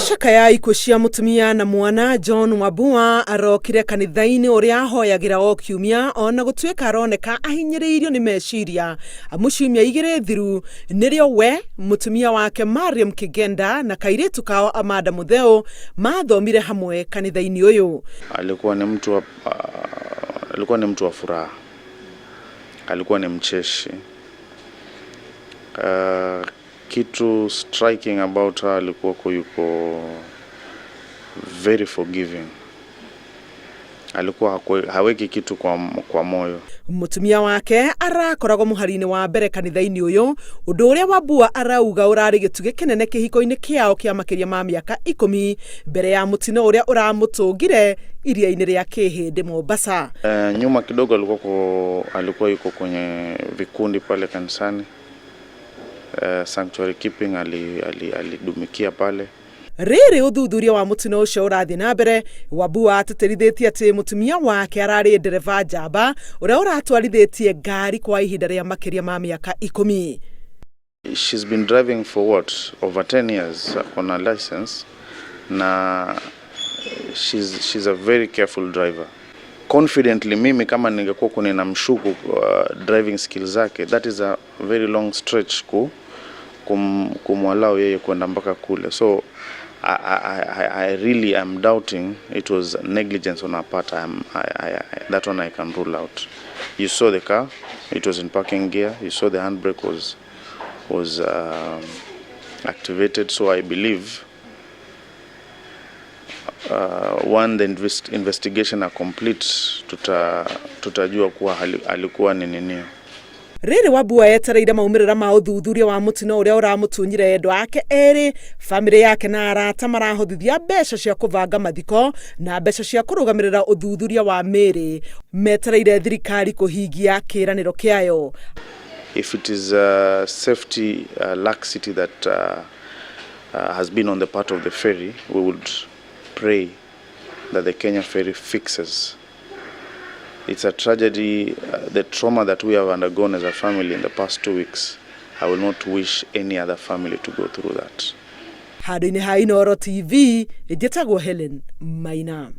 Agĩcakaya ikuũ cia mũtumia na mwana, John Wambua arokire kanitha-inĩ ũrĩa ahoyagĩra o kiumia ona gũtuĩka aroneka ahinyĩrĩirio nĩ meciria amu ciumia igĩrĩ thiru nĩrĩo we, mũtumia wake Mariam Kigenda na kairĩtu kao Amanda Mutheu mathomire hamwe kanitha-inĩ ũyũ. Alikuwa ni mtu wa, alikuwa ni mtu wa furaha, alikuwa ni mcheshi. Kitu striking about her, alikuwa yuko very forgiving. Alikuwa haweki kitu kwa moyo. Mũtumia wake arakoragwo mũhari-inĩ wa mbere kanitha-inĩ ũyũ, ũndũ ũrĩa Wambua arauga ũrarĩ gĩtugĩ kĩnene kĩhiko-inĩ kĩao kĩa makĩria ma mĩaka 10 mbere ya mũtino ũrĩa ũramũtũngire iria-inĩ rĩa Kĩhĩndĩ, Mombasa. Nyuma kidogo alikuwa yuko kwenye vikundi pale kanisani. Sanctuary keeping alidumikia pale. Rĩrĩ ũthuthuria wa mũtino ũcio ũrathiĩ na mbere, Wambua atĩtĩrithĩtie atĩ mũtumia wake ararĩ ndereba njamba ũrĩa ũratwarithĩtie ngari kwa ihinda rĩa makĩria ma mĩaka 10. She's been driving for what, over 10 years on a license, na she's a very careful driver. Confidently, mimi kama ningekuwa kuni namshuku driving skills zake, that is a very long stretch kumwalau yeye kwenda mpaka kule. So I really am doubting it was negligence on her part. That one I can rule out. You saw the car, it was in parking gear. You saw the handbrake was activated. So I believe one the investigation are complete, tutajua kuwa alikuwa ni nini. Rĩrĩ Wambua etereire maumĩrĩra ma ũthuthuria wa mũtino ũrĩa ũramũtunyire endwa ake erĩ, bamĩrĩ yake na arata marahothithia mbeca cia kũbanga mathiko na mbeca cia kũrũgamĩrĩra ũthuthuria wa mĩĩrĩ, metereire thirikari kũhingia kĩĩranĩro kĩayo. If it is a safety laxity that has been on the part of the ferry, we would pray that the Kenya Ferry fixes. It's a tragedy, the trauma that we have undergone as a family in the past 2 weeks. I will not wish any other family to go through that. Handũ-inĩ ha Inooro TV, njĩtagwo Helen Maina.